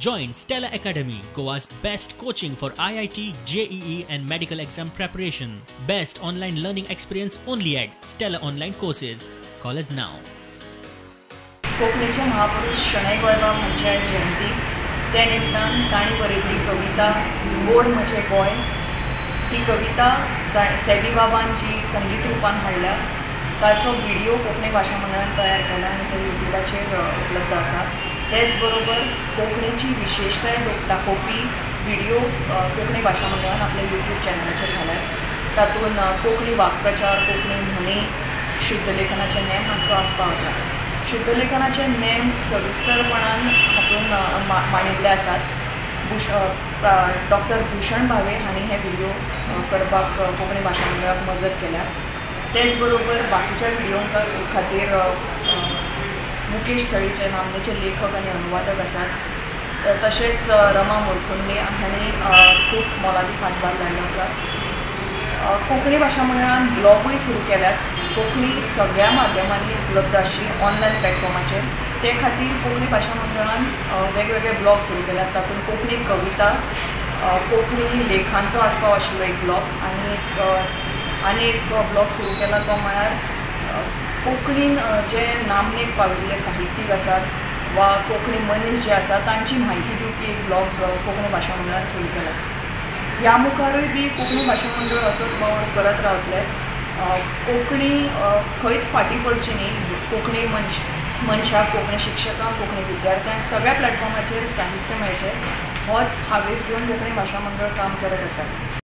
Join Stella Academy, Goa's best coaching for IIT, JEE and medical exam preparation. Best online learning experience only at Stella Online Courses. Call us now. कोंकणीचे महापुरुष शणै गोंयबाब हांची आयज जयंती. ते निमतान तांणी बरयल्ली कविता गोड म्हजें गोंय ही कविता सेबी बाबान जी संगीत रुपान हाडल्या ताचो व्हिडियो कोंकणी भाशा मंडळान तयार केला आनी तो युट्यूबाचेर उपलब्ध आसा. तेच बरोबर कोंकणीची विशेशताय दाखोवपी व्हिडियो कोंकणी भाशा मंडळान आपल्या युट्यूब चॅनलाचेर घाल्यात. तातूंत कोंकणी वाक्प्रचार, कोंकणी म्हणी, शुद्धलेखनाचे नेम हांचो आस्पाव आसा. शुद्धलेखनाचे नेम सविस्तरपणान हातूंत मांडिल्ले आसात. डॉक्टर भूषण भावे हांणी हे व्हिडियो करपाक कोंकणी भाशा मंडळाक मजत केल्या. तेच बरोबर बाकीच्या व्हिडियो खातीर मुकेश थळीचे नामनेचे लेखक आनी अनुवादक आसात. तशेंच रमा मुरकुंडे हांणी खूब मोलादीक हातभार लायलो आसा. कोंकणी भाशा मंडळान ब्लॉगूय सुरू केल्यात. कोंकणी सगळ्या माध्यमांनी उपलब्ध आसची ऑनलायन प्लॅटफॉर्माचेर, ते खातीर कोंकणी भाशा मंडळान वेगवेगळे ब्लॉग सुरू केल्यात. तातूंत कोंकणी कविता, कोंकणी लेखांचो आस्पाव आशिल्लो एक ब्लॉग आनी आनी एक ब्लॉग सुरू केला तो म्हळ्यार कोंकणीन जे नामनेक पाविल्ले साहित्यीक आसात वा कोंकणी मनीस जे आसात तांची म्हायती दिवपी एक ब्लॉग कोंकणी भाशा मंडळान सुरू केला. ह्या मुखारूय बी कोंकणी भाशा मंडळ असोच वावर करत रावतले. कोंकणी खंयच फाटीं पडची न्ही. कोंकणी मनशाक, कोंकणी शिक्षकांक, कोंकणी विद्यार्थ्यांक सगळ्या प्लॅटफॉर्माचेर साहित्य मेळचें होच हावेस घेवन कोंकणी भाशा मंडळ काम करत आसा.